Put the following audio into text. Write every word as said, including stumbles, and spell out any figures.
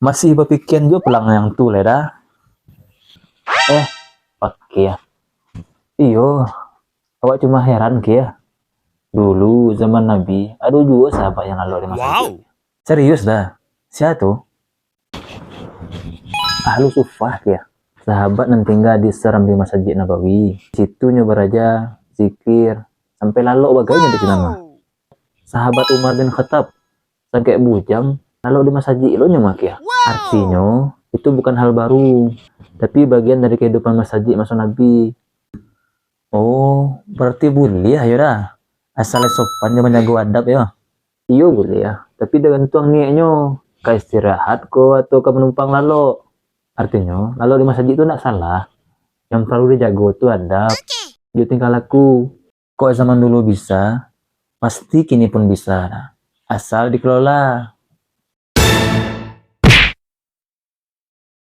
Masih bapikian juo pulang nan tu lai dah. Eh, oke ya. Iyo, awak cuma heran kia. Dulu zaman Nabi, ado juo sahabat yang lalok di masajik. Wow. Serius dah. Sia tu? Ahlu Sufah kia. Sahabat nan tingga di sarambi Masajik Nabawi. Situ nyo baraja, zikir, sampai lalok bagai nyo di sinan mah. Sahabat Umar bin Khattab, sangkek bujang, lalok di masajik lo nyo mah kia. Artinyo, itu bukan hal baru, tapi bagian dari kehidupan masajik maso Nabi. Oh, berarti buliah yo dah. Asal sopan jo manjago adab yo. Iyo buliah, tapi tagantuang niaiknyo, ka istirahat ko atau ka manumpang lalok. Artinyo, lalok di masajik tu ndak salah. Yang paralu dijago tu adab, jo tingkah laku. Kok zaman dulu bisa, pasti kini pun bisa. Asal dikelola.